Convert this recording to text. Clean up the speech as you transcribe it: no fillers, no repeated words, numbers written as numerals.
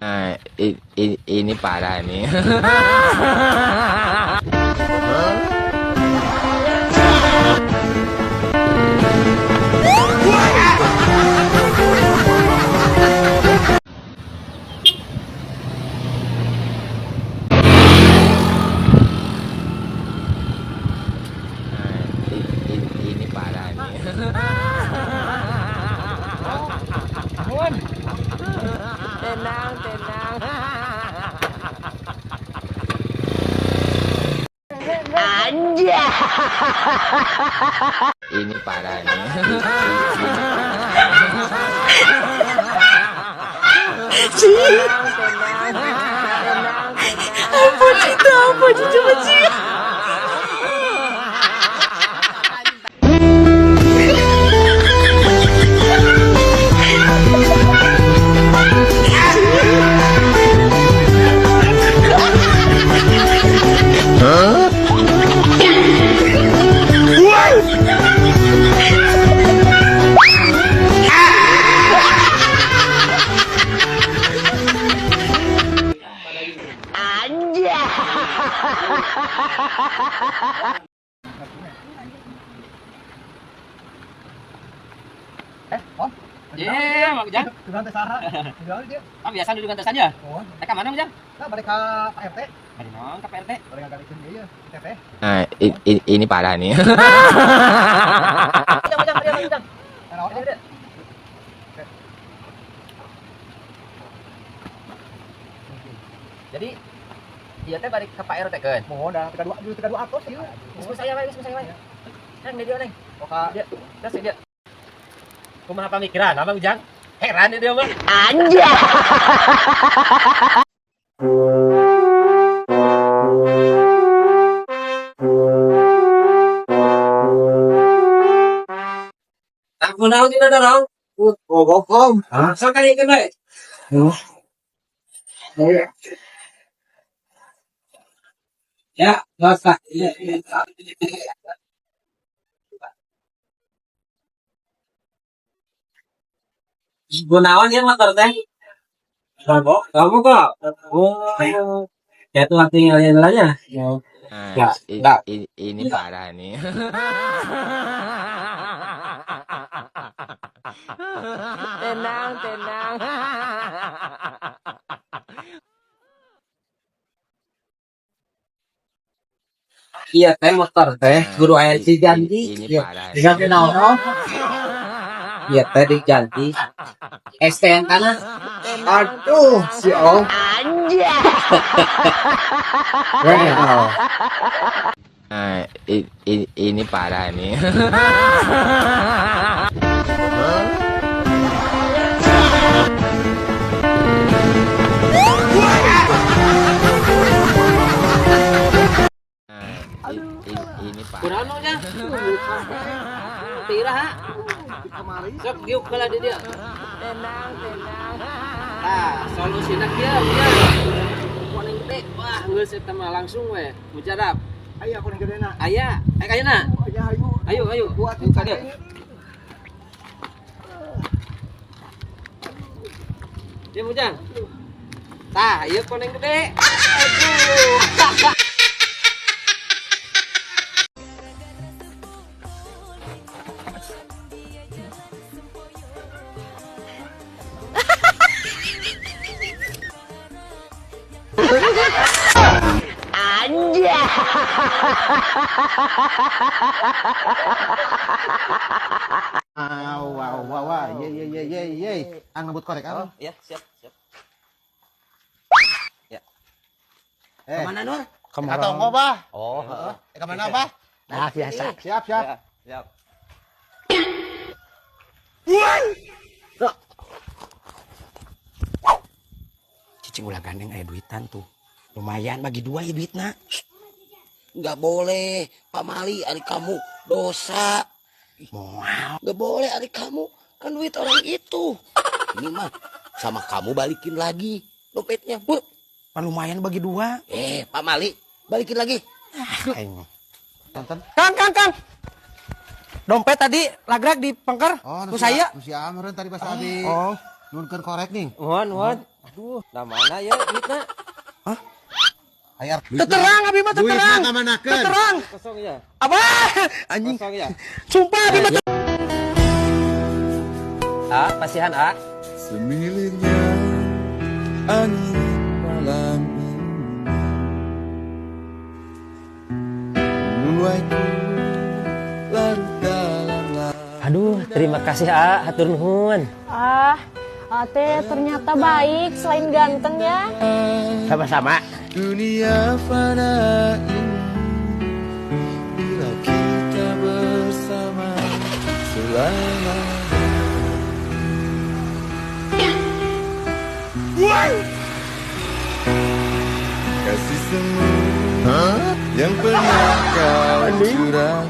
Nah, ini parah nih. Nah, ini parah nih. Tenang, tenang. Anjay. Ini parah nih. Tenang, tenang. Tenang, tenang. Ampun itu, ampun cucu benci. Eh, Om. Iya, Mang Ujang. Dudukan teh saha? Dudukan dia. Ah, biasa dudukan teh saja. Oh, Rek ka mana, Ujang? nah balik ka Pak RT. Bari naon ka Pak RT? Balik ngagalikeun ieu ya, teteh. Nah, ini parah nih. Ujang, Ujang, Ujang, Ujang. Naon, Om? Jadi ieu teh balik ke Pak RT keun. Mohon dah tiga dua tiga dua atos ieu. Geus saya wae, geus saya wae. Neng di dieu, Neng. Oh, ka Dia, terus dia. Kumaha pamikiran, Abang Ujang? Heran dia mah. Anjay. Aku naon dina dorong? Oh, Om. Sok kali keun bae. Ya, masa. Iya. Gunawan ya motor teh. Kamu, kamu kok. Oh, ya tuh tinggal jalannya. Nah, Ya, enggak. ini parah nih. Tenang, tenang. Iya teh motor teh guru aya diganti. Ini Iya. parah nih. Diganti naon? Oh? Iya teh diganti. STNK na. Aduh, si Om. Anjay. Wow. Nah, ini parah nih. Nah, ini parah. Kunaon nya? Tira ha. Sok giuk heula di dieu. Tenang, tenang. Tah, solusina kieu kieu. Koneng gede. Wah, geus eta mah langsung we. Mujarab. Ayo aku ning gedena. Aya, aya ayeuna. Ayo, ayo. Ayo, ayo. Buat Ka dieu. Dia Mujang. Tah, ieu koneng gede. Aduh. Anjay. Ah, wow, wow, wow. Ye ye ye ye ye. Ang ngebut korek ah. Ya, siap, siap. Eh, Kemana Nur? ka tonggo, Bah. Oh, heeh. Eh, ka mana, Bah? Nah, biasa. Siap, siap. Ya, siap. Cicing ulah gandeng aya duitan tuh. Lumayan bagi dua ya duitna. Nggak boleh, Pak Mali, adik kamu dosa. Moal. Nggak boleh adik kamu, kan duit orang itu. Ini mah sama kamu balikin lagi dompetnya. Bu. Pan lumayan bagi dua. Eh, Pak Mali, balikin lagi. Ah, aing. Tonton. Kang, Kang, Kang. Dompet tadi lagrak di pengker. Oh, Ku saya. Nu si Amrun tadi pas abi. Oh. Nunkeun korek nih. Mohon, mohon. Aduh, nah mana ya duitna? Ayar. Teterang abi mah teterang. Duitna kamanakeun? Teterang. Kosong ya. Apa? Anjing. Kosong ya. Sumpah abi mah. Ah, pasihan ah. Semilirnya angin malam ini menuaiku larut dalam Aduh, terima kasih ah, hatur nuhun. Ah, Ate ternyata baik selain ganteng ya. Sama-sama. dunia fana ini bila kita bersama selamanya. Kasih semu yang pernah kau curahkan.